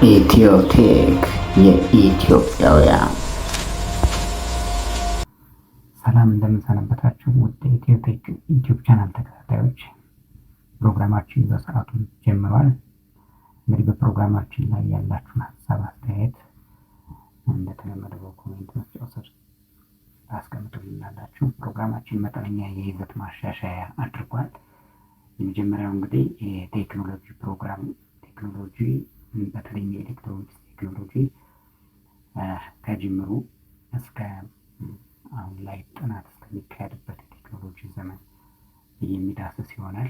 ኢትዮቴክ የኢትዮጵያውያን። ሰላም፣ እንደምን ሰነበታችሁ ውድ ኢትዮቴክ YouTube channel ተከታታዮች፣ ፕሮግራማችን በሰዓቱ ጀምሯል። እንግዲህ በፕሮግራማችን ላይ ያላችሁን ሀሳብ፣ አስተያየት እንደተለመደው በ comment መስጫው ስር ታስቀምጡልናላችሁ። ፕሮግራማችን መጠነኛ የይዘት ማሻሻያ አድርጓል። የመጀመሪያው እንግዲህ የቴክኖሎጂ ፕሮግራም፣ ቴክኖሎጂ በተለይም የኤሌክትሮኒክስ ቴክኖሎጂ ከጅምሩ እስከ አሁን ላይ ጥናት እስከሚካሄድበት የቴክኖሎጂ ዘመን የሚዳስስ ይሆናል።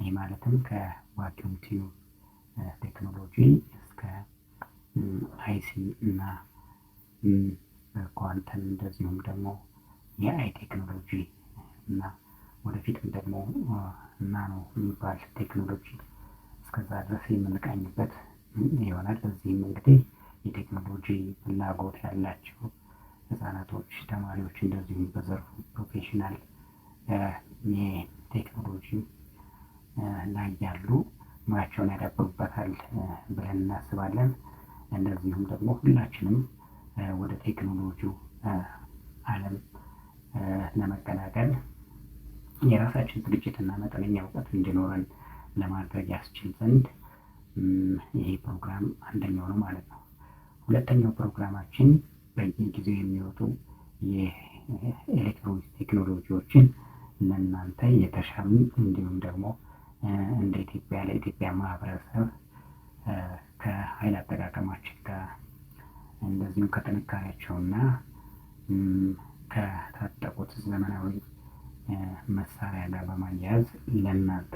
ይህ ማለትም ከ vacuum tube ቴክኖሎጂ እስከ IC እና ኳንተም፣ እንደዚሁም ደግሞ የ AI ቴክኖሎጂ እና ወደፊትም ደግሞ nano የሚባል ቴክኖሎጂ እስከዛ ድረስ የምንቃኝበት ይሆናል። በዚህም እንግዲህ የቴክኖሎጂ ፍላጎት ያላቸው ህጻናቶች፣ ተማሪዎች እንደዚሁም በዘርፉ professional የቴክኖሎጂ ላይ ያሉ ሙያቸውን ያዳብሩበታል ብለን እናስባለን። እንደዚሁም ደግሞ ሁላችንም ወደ ቴክኖሎጂው ዓለም ለመቀላቀል የራሳችን ዝግጅትና መጠነኛ እውቀት እንዲኖረን ለማድረግ ያስችል ዘንድ ይሄ ፕሮግራም አንደኛው ነው ማለት ነው። ሁለተኛው ፕሮግራማችን በየጊዜው የሚወጡ የኤሌክትሮኒክስ ቴክኖሎጂዎችን ለእናንተ የተሻሉ እንዲሁም ደግሞ እንደ ኢትዮጵያ ለኢትዮጵያ ማህበረሰብ ከኃይል አጠቃቀማችን ጋር እንደዚሁም ከጥንካሬያቸውና ከታጠቁት ዘመናዊ መሳሪያ ጋር በማያያዝ ለእናንተ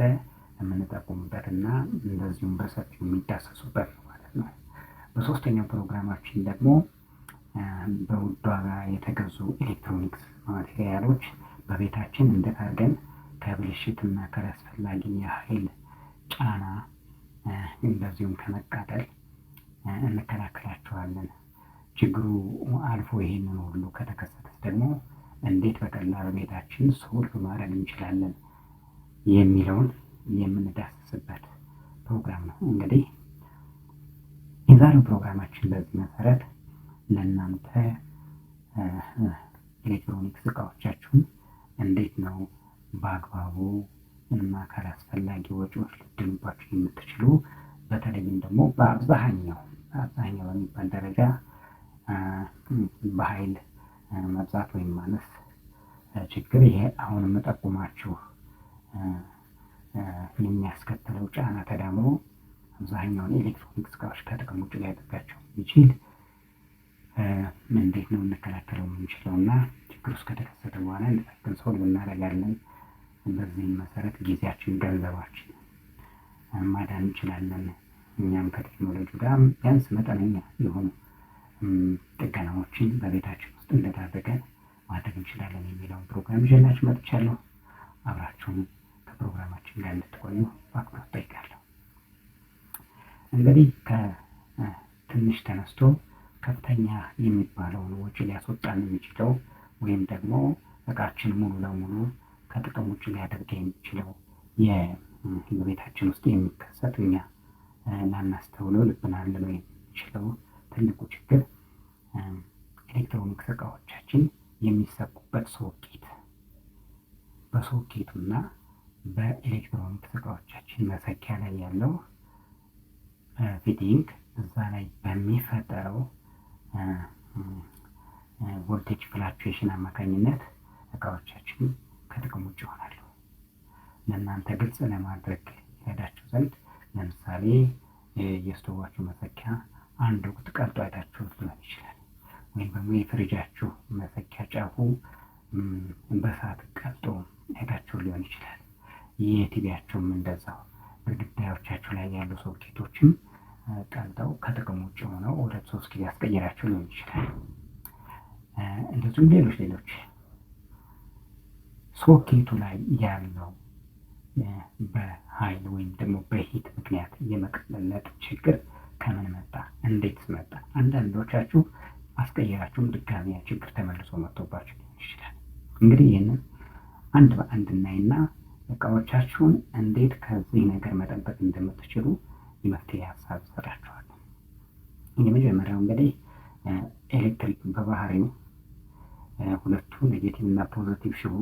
የምንጠቁምበት እና እንደዚሁም በሰፊው የሚዳሰሱበት ነው ማለት ነው። በሶስተኛው ፕሮግራማችን ደግሞ በውድ ዋጋ የተገዙ ኤሌክትሮኒክስ material ኦች በቤታችን እንዴት አድርገን ከብልሽት እና ካላስፈላጊ የኃይል ጫና እንደዚሁም ከመቃጠል እንከላከላቸዋለን። ችግሩ አልፎ ይሄንን ሁሉ ከተከሰተ ደግሞ እንዴት በቀላሉ ቤታችን solve ማድረግ እንችላለን የሚለውን የምንዳስስበት ፕሮግራም ነው። እንግዲህ የዛሬው ፕሮግራማችን በዚህ መሰረት ለእናንተ ኤሌክትሮኒክስ እቃዎቻችሁን እንዴት ነው በአግባቡ እና ካላስፈላጊ ወጪዎች ልትድኑባቸው የምትችሉ፣ በተለይም ደግሞ በአብዛኛው በሚባል ደረጃ በኃይል መብዛት ወይም ማነስ ችግር ይሄ አሁን የምጠቁማችሁ የሚያስከትለው ጫና ተዳምሮ አብዛኛውን ኤሌክትሮኒክስ እቃዎች ከጥቅም ውጭ ሊያደርጋቸው የሚችል እንዴት ነው እንከላከለው የምንችለው እና ችግር ውስጥ ከተከሰተ በኋላ እንዴት solve እናደርጋለን። በዚህም መሰረት ጊዜያችን፣ ገንዘባችን ማዳን እንችላለን። እኛም ከቴክኖሎጂ ጋር ቢያንስ መጠነኛ የሆኑ ጥገናዎችን በቤታችን ውስጥ እንዴት አድርገን ማድረግ እንችላለን የሚለውን ፕሮግራም ይዤላችሁ መጥቻለሁ። አብራችሁን ከፕሮግራማችን ጋር እንድትቆዩ በአክብሮት ጠይቃለሁ። እንግዲህ ከትንሽ ተነስቶ ከፍተኛ የሚባለውን ወጪ ሊያስወጣን የሚችለው ወይም ደግሞ እቃችን ሙሉ ለሙሉ ከጥቅም ውጭ ሊያደርግ የሚችለው በቤታችን ውስጥ የሚከሰት፣ እኛ ላናስተውለው ልብ ላንለው የሚችለው ትልቁ ችግር ኤሌክትሮኒክስ እቃዎቻችን የሚሰኩበት ሶኬት፣ በሶኬቱና በኤሌክትሮኒክስ እቃዎቻችን መሰኪያ ላይ ያለው fitting እዛ ላይ በሚፈጠረው voltage fluctuation አማካኝነት እቃዎቻችን ከጥቅም ውጭ ይሆናሉ። ለእናንተ ግልጽ ለማድረግ ይረዳችሁ ዘንድ ለምሳሌ የስቶቫችሁ መሰኪያ አንድ ወቅት ቀልጦ አይታችሁት ሊሆን ይችላል። ወይም ደግሞ የፍሪጃችሁ መሰኪያ ጫፉ በእሳት ቀልጦ አይታችሁ ሊሆን ይችላል። የቲቪያችሁም እንደዛው፣ ግድግዳዎቻችሁ ላይ ያሉ ሶኬቶችም ቀልጠው ከጥቅም ውጭ ሆነው ሁለት ሶስት ጊዜ አስቀይራችሁ ሊሆን ይችላል። እንደዚሁም ሌሎች ሌሎች ሶኬቱ ላይ ያለው በኃይል ወይም ደግሞ በ heat ምክንያት የመቅለጥ ችግር ከምን መጣ? እንዴትስ መጣ? አንዳንዶቻችሁ አስቀይራችሁም ድጋሚ ያ ችግር ተመልሶ መጥቶባችሁ ሊሆን ይችላል። እንግዲህ ይህንን አንድ በአንድ እናይና እቃዎቻችሁን እንዴት ከዚህ ነገር መጠበቅ እንደምትችሉ የመፍትሄ ሀሳብ እሰጣችኋለሁ። የመጀመሪያው እንግዲህ ኤሌክትሪክ በባህሪው ሁለቱ negative እና positive ሽቦ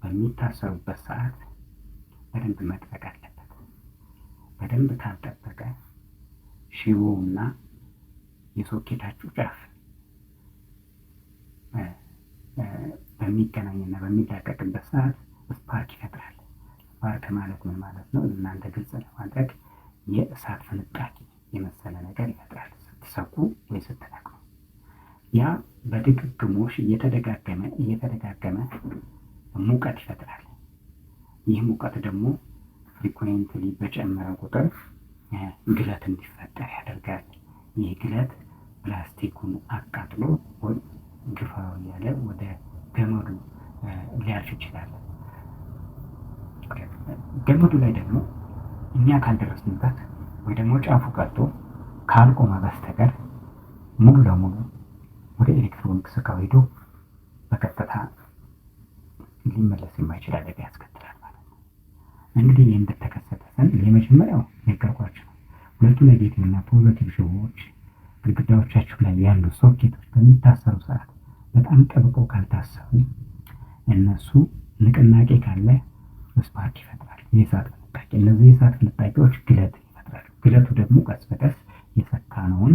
በሚታሰሩበት ሰዓት በደንብ መጥበቅ አለበት። በደንብ ካልጠበቀ ሽቦውና የሶኬታችሁ ጫፍ በሚገናኝና በሚላቀቅበት ሰዓት spark ይፈጥራል። Spark ማለት ምን ማለት ነው? እናንተ ግልጽ ለማድረግ የእሳት ፍንጣቂ የመሰለ ነገር ይፈጥራል ስትሰኩ ወይ ስትነቅሉ። ያ በድግግሞሽ እየተደጋገመ እየተደጋገመ ሙቀት ይፈጥራል። ይህ ሙቀት ደግሞ frequently በጨመረ ቁጥር ግለት እንዲፈጠር ያደርጋል። ይህ ግለት ፕላስቲኩን አቃጥሎ ግፋ እያለ ወደ ገመዱ ሊያልፍ ይችላል። ገመዱ ላይ ደግሞ እኛ ካልደረስንበት ወይ ደግሞ ጫፉ ቀልጦ ካልቆመ በስተቀር ሙሉ ለሙሉ ወደ ኤሌክትሮኒክስ እቃው ሄዶ በቀጥታ ሊመለስ የማይችል አደጋ ያስከትላል ማለት ነው። እንግዲህ ይህ እንደተከሰተ ስንል የመጀመሪያው ነገርኳችሁ ነው። ሁለቱ negative እና positive ሽቦዎች ግድግዳዎቻችሁ ላይ ያሉ ሶኬቶች በሚታሰሩ ሰዓት በጣም ጠብቀው ካልታሰሩ እነሱ ንቅናቄ ካለ spark ይፈጥራል፣ የእሳት ፍንጣቂ። እነዚህ የእሳት ፍንጣቂዎች ግለት ይፈጥራሉ። ግለቱ ደግሞ ቀስ በቀስ የሰካነውን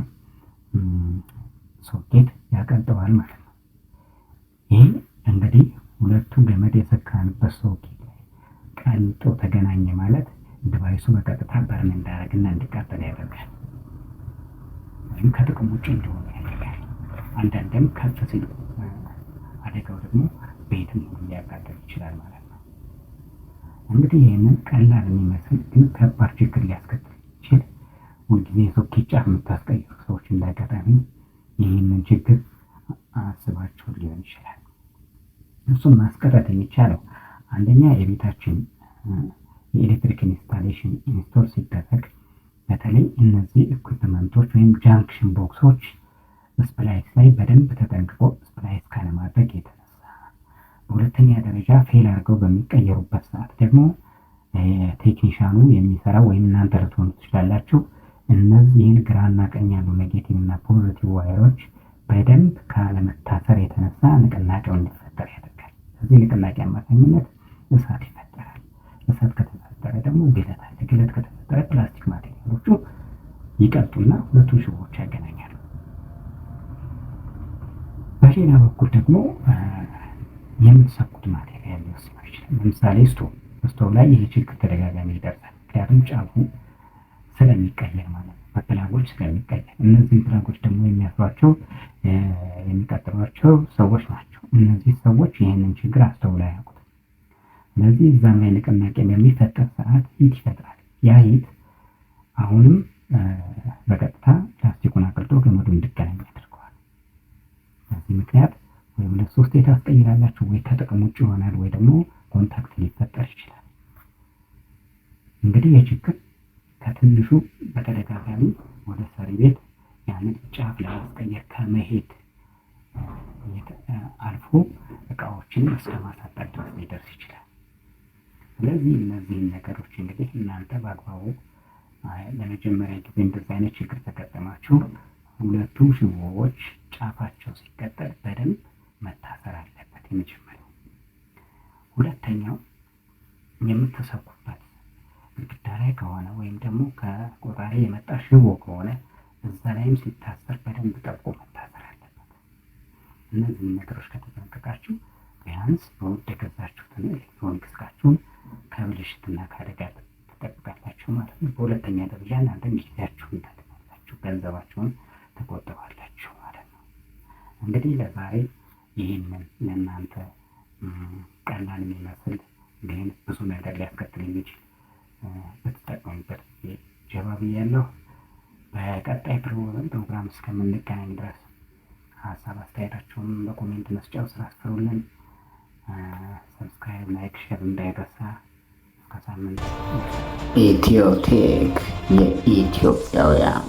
ሶኬት ያቀልጠዋል ማለት ነው። ይህ እንግዲህ ሁለቱ ገመድ የሰካንበት ሶኬት ላይ ቀልጦ ተገናኘ ማለት device ኡ በቀጥታ burn እንዳያደርግና እንዲቃጠል ያደርጋል፣ ወይም ከጥቅም ውጭ እንዲሆን ያደርጋል። አንዳንድም ከፍ ሲል አደጋው ደግሞ ቤትም ሁሉ ሊያቃጥል ይችላል ማለት ነው። እንግዲህ ይህንን ቀላል የሚመስል ግን ከባድ ችግር ሊያስከትል ይችል ሁልጊዜ የሶኬት ጫፍ የምታስቀይሩ ሰዎች እንዳጋጣሚ ይህንን ችግር አስባችሁ ሊሆን ይችላል። እሱን ማስቀረት የሚቻለው አንደኛ የቤታችን የኤሌክትሪክ installation install ሲደረግ በተለይ እነዚህ equipment ኦች ወይም junction box ኦች splice ላይ በደንብ ተጠንቅቆ splice ካለማድረግ የተነሳ፣ በሁለተኛ ደረጃ fail አድርገው በሚቀየሩበት ሰዓት ደግሞ ቴክኒሻኑ የሚሰራው ወይም እናንተ ልትሆኑ ትችላላችሁ። እነዚህን ግራና ቀኝ ያሉ negative እና positive wire ኦች በደንብ ካለመታሰር የተነሳ ንቅናቄው እንዲፈጠር ያደርጋል። በዚህ ንቅናቄ አማካኝነት እሳት ይፈጠራል። እሳት ከተፈጠረ ደግሞ ግለት አለ። ግለት ከተፈጠረ ፕላስቲክ material ኦቹ ይቀልጡና ሁለቱን ሽቦዎች ያገናኛሉ። በሌላ በኩል ደግሞ የምትሰኩት material ሊወስነው ይችላል። ለምሳሌ stove ላይ ይህ ችግር ተደጋጋሚ ይደርሳል። ምክንያቱም ጫፉ ስለሚቀየር ማለት ነው፣ በ plug ኦች ስለሚቀየር። እነዚህን plug ኦች ደግሞ የሚያስሯቸው የሚቀጥሯቸው ሰዎች ናቸው። እነዚህ ሰዎች ይህንን ችግር አስተውለው አያውቁትም። ስለዚህ እዛም ላይ ንቅናቄ በሚፈጠር ሰዓት heat ይፈጥራል። ያ heat አሁንም በቀጥታ ፕላስቲኩን አቅልጦ ገመዱ እንዲገናኝ ያደርገዋል። በዚህ ምክንያት ወይ ሁለት ሶስት ታስቀይራላችሁ፣ ወይ ከጥቅም ውጭ ይሆናል፣ ወይ ደግሞ contact ሊፈጠር ይችላል። እንግዲህ የችግር ከትንሹ በተደጋጋሚ ወደ ሰሪ ቤት ያንን ጫፍ ለማስቀየር ከመሄድ አልፎ እቃዎችን እስከ ማሳጣት ድረስ ሊደርስ ይችላል። ስለዚህ እነዚህን ነገሮች እንግዲህ እናንተ በአግባቡ ለመጀመሪያ ጊዜ እንደዚህ አይነት ችግር ተገጠማችሁ ሁለቱ ሽቦዎች ጫፋቸው ሲቀጠል በደንብ መታሰር አለበት። የመጀመሪያው። ሁለተኛው የምትሰኩበት ግድግዳ ላይ ከሆነ ወይም ደግሞ ከቆጣሪ የመጣ ሽቦ ከሆነ እዛ ላይም ሲታሰር በደንብ ጠብቆ መታሰር አለበት። እነዚህን ነገሮች ከተጠንቀቃችሁ ቢያንስ በውድ የገዛችሁትን ኤሌክትሮኒክስ እቃችሁን ከብልሽትና ከአደጋ ትጠብቃላችሁ ማለት ነው። በሁለተኛ ደረጃ እናንተም ጊዜያችሁን ታድናላችሁ፣ ገንዘባችሁን ትቆጥባላችሁ ማለት ነው። እንግዲህ ለዛሬ ይህንን ለእናንተ ቀላል የሚመስል ግን ብዙ ነገር ሊያስከትል የሚችል ብትጠቀሙበት ጀባ ብያለሁ። በቀጣይ ፕሮግራም እስከምንገናኝ ድረስ ሀሳብ አስተያየታችሁን በ comment መስጫው ስር አስፍሩልን። Subscribe፣ like፣ share እንዳይረሳ። እስከ ሳምንት። ኢትዮቴክ የኢትዮጵያውያን